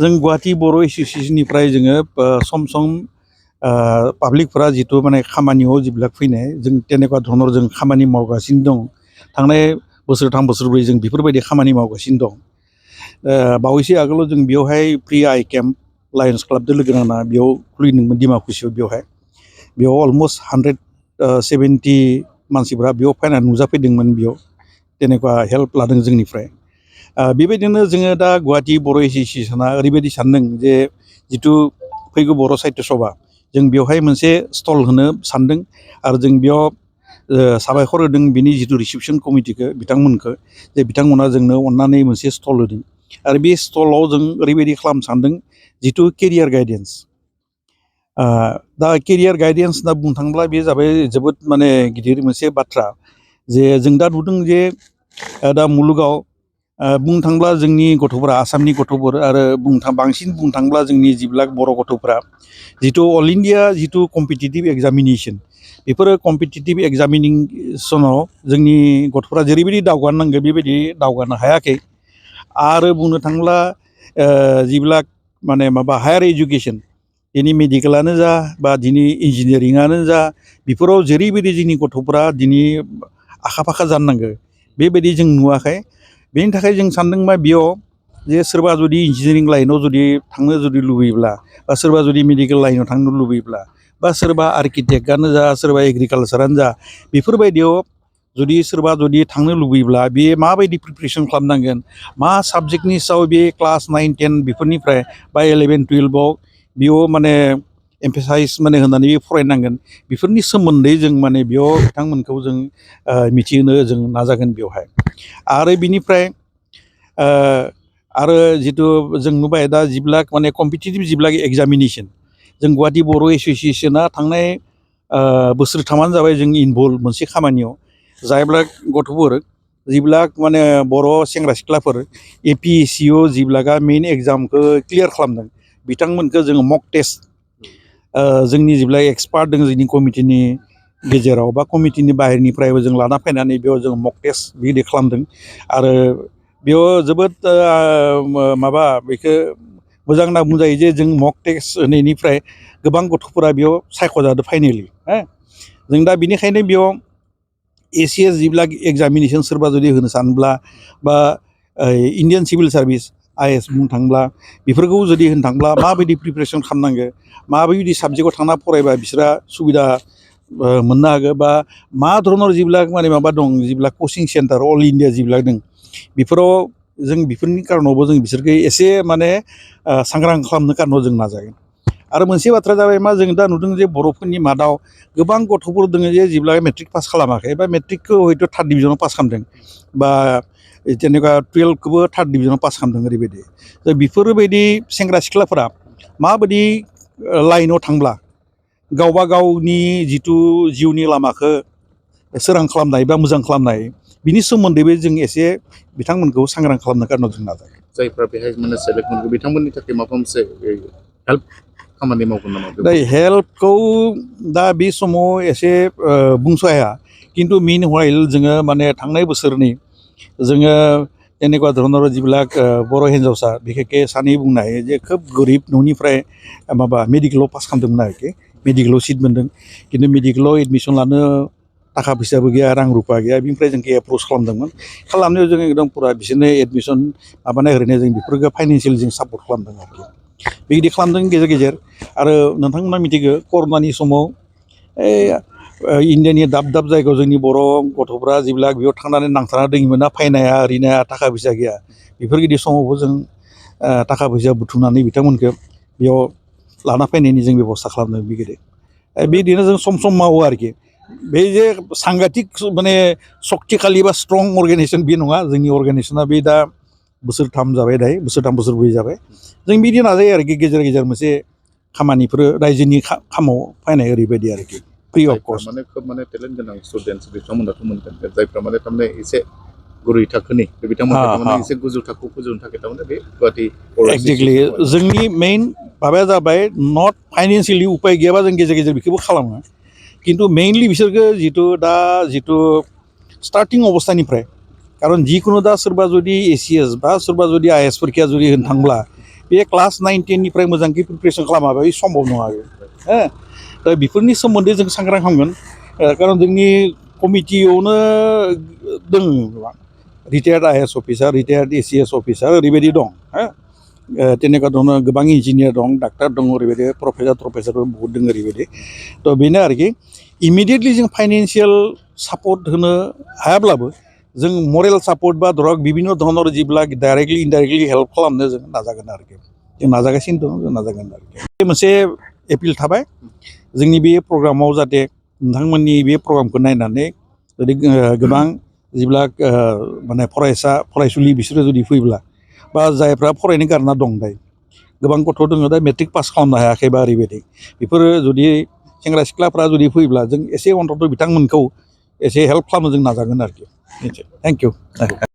जों गुवाहाटी बर' एस'सिएशननिफ्राय जोङो सम सम पाब्लिकफोरा जिथु माने खामानियाव जिब्लाक फैनाय जों तेनेका धरনৰ जों खामानि मावगासिनो दं थांनाय बोसोरथाम बोसोरब्रै जों बेफोरबायदि खामानि मावगासिनो दं बावैसो आगोलाव जों बेयावहाय प्रि आइ केम्प लायन्स क्लाबजों लोगो नांना बेयाव खुलिदोंमोन डिमाकुसियाव बेयाव अलमस्ट 170 मानसिफ्रा बेयाव फैनानै नुजाफैदोंमोन बेयाव तेनेका हेल्प लादों जोंनिफ्राय बेबायदिनो जोङो दा गुवाहाटी बर' एस'सिएशना ओरैबायदि सानदों जे जिथु फैगौ बर' साहित्य सभा जों बेवहाय मोनसे स्टल होनो सानदों आरो जों बेयाव साबायखर होदों बिनि जिथु रिसेपसन कमिटिखौ बिथांमोनखौ जे बिथांमोना जोंनो अननानै मोनसे स्टल होदों आरो बे स्टलाव जों ओरैबायदि खालामनो सानदों जिथु केरियार गाइडेन्स दा केरियार गाइडेन्स होनना बुंनो थाङोब्ला बे जाबाय जोबोद माने गिदिर मोनसे बाथ्रा जे जों दा नुदों जे दा मुलुगाव बुंनो थाङोब्ला जोंनि गथ'फोरा आसामनि गथ'फोर आरो बांसिन बुंनो थाङोब्ला जोंनि जिब्लाक बर' गथ'फोरा जिथु अल इन्डिया जिथु कम्पिटिटिभ एग्जामिनेसन बेफोरो कम्पिटिटिभ एग्जामिनेसनाव जोंनि गथ'फोरा जेरैबायदि दावगानो नांगौ बेबायदि दावगानो हायाखै आरो बुंनो थाङोब्ला जिब्लाक माने हायार एजुकेसन दिनै मेडिकेलानो जा बा दिनै इन्जिनियारिङानो जा बेफोराव जेरैबायदि जोंनि गथ'फोरा दिनै आखा फाखा जानो नांगौ बेबायदि जों नुवाखै बेनि थाखाय जों सानदों मा बेयाव जे सोरबा जुदि इन्जिनियारिं लाइनाव जुदि थांनो जुदि लुबैयोब्ला बा सोरबा जुदि मेडिकेल लाइनाव थांनो लुबैयोब्ला बा सोरबा आर्किटेक्टआनो जा सोरबा एग्रिकालसारानो जा बेफोरबायदियाव जुदि सोरबा जुदि थांनो लुबैयोब्ला बे माबायदि प्रिपारेसन खालामनांगोन मा साबजेक्टनि सायाव बे क्लास 9, 10 बेफोरनिफ्राय बा 11, 12आव बेयाव माने एम्फेसाइज माने होनानै फरायनांगोन बेफोरनि सोमोन्दै जों माने बेयाव बिथांमोनखौ जों मिथिहोनो जों नाजागोन बेवहाय आरो बिनिफ्राय आरो जिथु जों नुबाय दा जिब्लाक माने कम्पिटिटिभ जिब्लाक एग्जामिनेसन जों गुवाहाटी बर' एस'सिएशना थांनाय बोसोरथामानो जाबाय जों इनभल्भ मोनसे खामानियाव जायब्लाक गथ'फोर जिब्लाक माने बर' सेंग्रा सिख्लाफोर APSCयाव जिब्लाकआ मेइन एग्जामखौ क्लियार खालामदों बिथांमोनखौ जोङो मक टेस्ट जोंनि जिब्लाक एक्सपार्ट दङ जोंनि कमिटिनि गेजेराव बा कमिटिनि बाहेरनिफ्रायबो जों लाना फैनानै बेयाव जों मक टेस्ट बिदि खालामदों आरो बेयाव जोबोद बेखौ मोजां होनना बुंजायो जे जों मक टेस्ट होनायनिफ्राय गोबां गथ'फोरा बेयाव सायख'जादों फाइनेलि जों दा बेनिखायनो बेयाव ACS जिब्लाक एग्जामिनेसन सोरबा जुदि होनो सानब्ला बा इन्डियान सिभिल सार्भिस IAS बुंनो थांब्ला बेफोरखौ जुदि होनो थांब्ला माबायदि प्रिपारेसन खालामनांगौ माबायदि साबजेक्टआव थांना फरायबा बिसोरा सुबिदा मोननो हागौ बा मा धरনের जिब्लाक माने दं जिब्लाक कचिं सेन्टार अल इन्डिया जिब्लाक दं बेफोराव जों बेफोरनि कारनावबो जों बिसोरखौ एसे माने सांग्रां खालामनो कारनाव जों नाजागोन आरो मोनसे बाथ्रा जाबाय मा जों दा नुदों जे बर'फोरनि मादाव गोबां गथ'फोर दङ जे जेब्ला मेट्रिक पास खालामाखै बा मेट्रिकखौ हयथ' 3rd डिभिजनाव पास खालामदों बा जेनेबा 12खौबो 3rd डिभिजनाव पास खालामदों ओरैबायदि दा बेफोरबायदि सेंग्रा सिख्लाफोरा माबायदि लाइनाव थांब्ला गावबा गावनि जिथु जिउनि लामाखौ सोरां खालामनाय बा मोजां खालामनाय बिनि सोमोन्दैबो जों एसे बिथांमोनखौ सांग्रां खालामनो कारनाव जों नाजागोन जायफ्रा बेहाय माने सेलेक्ट मोनगोन बिथांमोननि थाखाय माबा मोनसे हेल्प खामानि मावगोन नामा दा हेल्पखौ दा बे समाव एसे बुंस' हाया खिन्थु मिन वाइल जोङो माने थांनाय बोसोरनि जोङो তেনেকুৱা धरনৰ जिবিলাক बर' हिन्जावसा बिखेखके सानै बुंनो हायो जे खोब गोरिब न'निफ्राय मेडिकेलाव पास खालामदोंमोन आरोखि मेडिकेलाव सिट मोन्दों खिन्थु मेडिकेलाव एडमिसन लानो थाखा फैसाबो गैया रां रुफा गैया बिनिफ्राय जोंखौ एप्रच खालामदोंमोन खालामनायाव जों एकदम पुरा बिसोरनो एडमिसन ओरैनो जों बेफोरखौ फाइनेन्सियेल जों सापर्ट खालामदों आरोखि बेबायदि खालामदों गेजेर गेजेर आरो नोंथांमोना मिथिगौ कर'नानि समाव इन्डियानि दाब दाब जायगायाव जोंनि बर' गथ'फ्रा जेब्ला बेयाव थांनानै नांथाना दङमोन ना फैनाया ओरैनो थाखा फैसा गैया बेफोरबायदि समावबो जों थाखा फैसा बुथुमनानै बिथांमोनखौ बेयाव लाना फैनायनि जों बेब'स्था खालामदों बिदिनो जों सम सम मावो आरोखि बे जे सांघातिक माने सक्तिखालि बा स्ट्रं अर्गेनाइजेसन बे नङा जोंनि अर्गेनाइजेसना बे दा बोसोरथाम जाबाय दायो बोसोरथाम बोसोरब्रै जाबाय जों बिदि नाजायो आरोखि गेजेर गेजेर मोनसे खामानिफोर रायजोनि खामाव फैनाय ओरैबायदि आरोखि फ्रि अफ कस्ट माने खोब माने टेलेन्ट गोनां स्टुडेन्टस बिथांमोनाथ' मोनगोन जायफ्रा माने थारमाने एसे गुरै थाखोनि बिथांमोनखौ थारमाने एसे गोजौ थाखोआव फोजौनो थाखाय थारमाने बे गुवाहाटी एक्जेक्टलि जोंनि मेइन माबाया जाबाय नट फाइनेन्सियेलि उपाय गैयाबा जों गेजेर गेजेर बेखौबो खालामो खिन्थु मेइनलि बिसोरखौ जिथु स्टार्टिं अबस्थानिफ्राय कारन जिखुनु दा सोरबा जुदि ACS बा सोरबा जुदि IAS परीक्षा जुदि होनो थांब्ला बे क्लास 9 10 निफ्राय मोजाङै प्रिपेरेसन खालामाबा बे सम्भब नङा हो दा बेफोरनि सोमोन्दै जों सांग्रां खालामगोन खारन जोंनि कमिटियावनो दङ रिटायार्ड IAS अफिसार रिटायार्ड ACS अफिसार ओरैबायदि दं हो তেনেকুৱা ধৰণৰ गोबां इन्जिनियार दं डाक्टार दं ओरैबायदि प्रफेसारबो बहुत दङ ओरैबायदि थ' बेनो आरोखि इमिडियेटलि जों फाइनेन्सियेल सापर्ट होनो हायाब्लाबो जों मरेल सापर्ट बा धरक बिभिन्न धৰণৰ जिবিলাক डाइरेक्टलि इनडाइरेक्टलि हेल्प खालामनो जों नाजागोन आरोखि जों नाजागासिनो दं जों नाजागोन आरोखि बे मोनसे एपिल थाबाय जोंनि बे प्रग्रामाव जाहाथे नोंथांमोननि बे प्रग्रामखौ नायनानै जुदि गोबां जिবিলাক माने फरायसुलि बिसोरो जुदि फैब्ला बा जायफ्रा फरायनो गारना दं दायो गोबां गथ' दङ दा मेट्रिक पास खालामनो हायाखै बा ओरैबायदि बेफोरो जुदि सेंग्रा सिख्लाफ्रा जुदि फैब्ला जों एसे अन्तत बिथांमोनखौ एसे हेल्प खालामनो जों नाजागोन आरोखि थेंक इउ